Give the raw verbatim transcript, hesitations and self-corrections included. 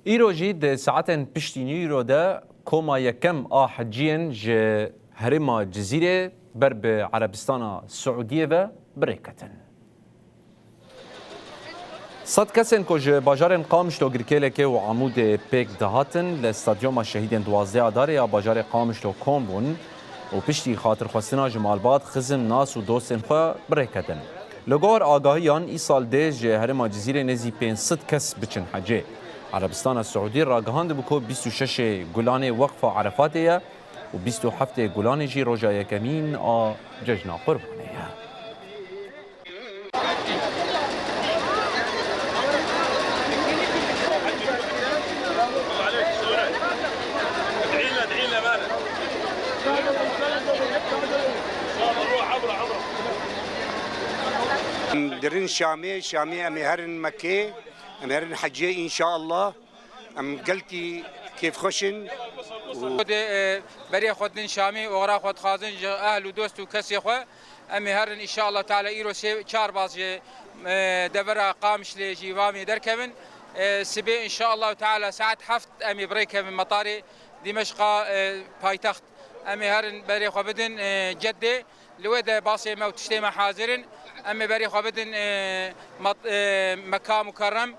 Îro jî di saetên piştî nîro de koma yekem a heciyên ji herêma Cizîrê ber bi Erebistana Siûdiyê ve bi rê ketin. Sed kesên ku ji bajarên Qamişlo, Girkêlekê û Amûdê pêk dihatin, li Stadyoma Şehîdên duwazdeh Adarê ya bajarê Qamişlo kom bûn û piştî xatirxwestina ji malbat, xizm, nas û dostên xwe bi rê ketin. Li gor agahiyan, îsal dê ji herêma Cizîrê nêzî pênc sed kes biçin hecê. Erebistana Siûdî ragihandibû ku bîst û şeş Gulanê Weqfa Erefatê ye û bîst û heft Gulanê jî roja yekemîn a Cejna Qurbanê ye. Em dirin Şamê, Şamê em ê herin Mekkê, em herin hecê înşallah. Em gelkî kêfxweş in. Xwedê, e, berê xwe din Şamê, oxira xwe dixwazin ji ehl û dost û kesê xwe. Em ê herin înşallah teala îro sê çar baz ji, e, devera Qamişlê jî Vamê derkevin. E, sibê înşallah teala saet heft em ê bi rê kevin metarê Dîmeşqa, e, paytext. Em ê herin berê xwe bidin, e, Ceddê. Li wê de basê me û tiştê me hazir in. Em ê berê xwe bidin, e, mat-, e, Meka Mukerrem.